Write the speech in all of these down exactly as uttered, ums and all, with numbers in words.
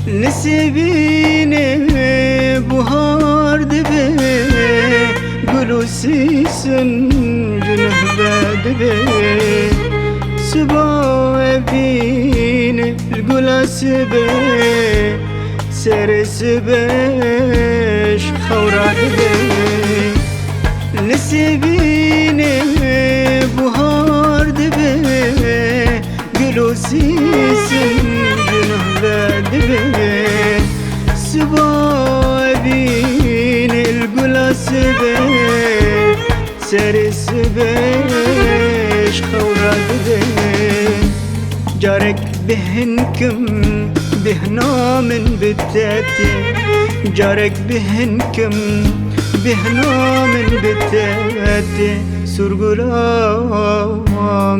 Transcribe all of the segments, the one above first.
Nisêbînê buhar dibe, gul û sîsin ji nuh ve dibe. Siba evînê li gula sibe, serê sibe ji xew radibe. Nisêbînê buhar dibe, gul û sîsin ji nuh ve dibe. Siba evînê li gula sibe, serê sibe ji xew radibe. Carek bêhn kim, bêhna min bi te tê. Carek bêhn kim, bêhna min bi te tê. Sûrgula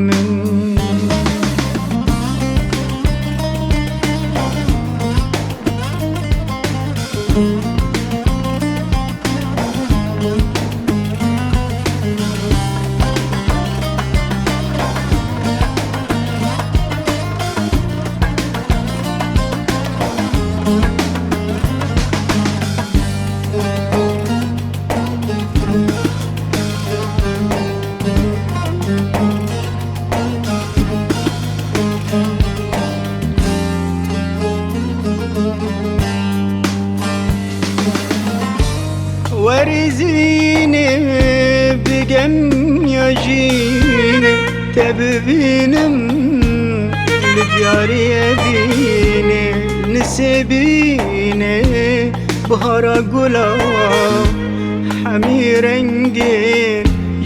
min. Werê zînê bi gem ya jînê, te bibînim li diyariyê bînê. Nisêbînê bihara gula, hemî rengê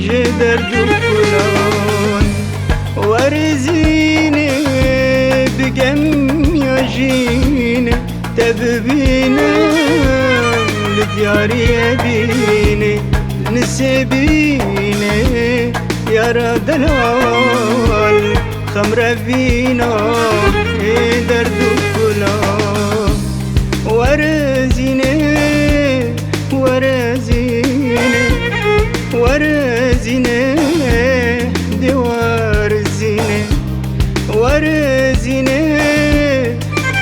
ji derd û kulan. Werê zînê bi gem ya jînê, te bibînim li diyariyê bînê. Nisêbînê yara delal, xem revîna ê derd û kula. Were zînê, were zînê, were zînê, dê were zînê. Were zînê,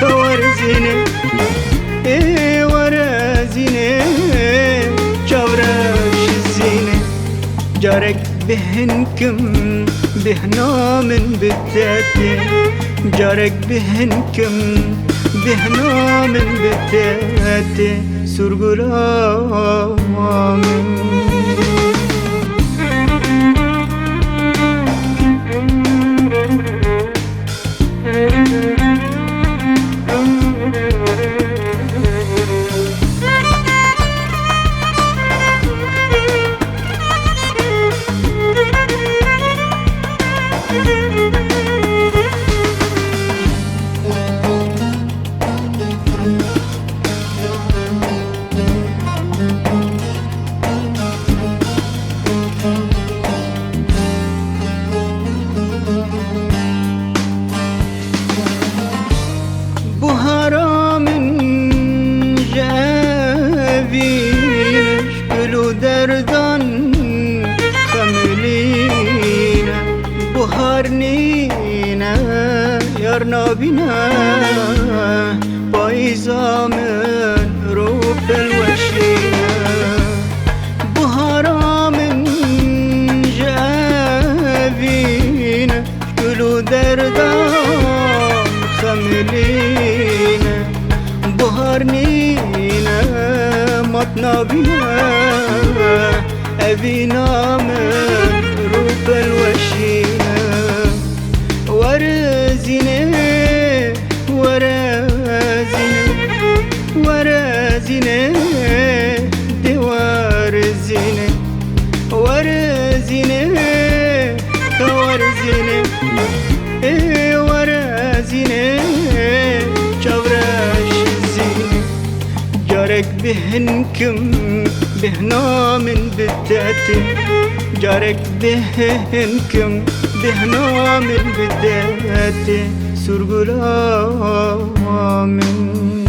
were zînê, ê were zînê, çavreş zînê. Carek bêhn kim, bêhna min bi te tê. Carek bêhn kim, bêhna min bi te tê. Sûrgula min. Buhara min ji evîn, ji gul û derdan xemilîne. Buhar nîne, yar nabîne, payîza min rûpelweşîne. Buhara min ji evîn, gul û derdan xemilîne. Buhar nîne, mat nabîne, evîna min rûpelweşîne. Were zînê, were zînê, were zînê, dê were zînê. Were zînê, were zînê, ê were zînê, çavreş zînê. Carek bêhn kim, bêhna min bi te tê. Carek bêhn kim, bêhna min bi te tê. Sûrgula min.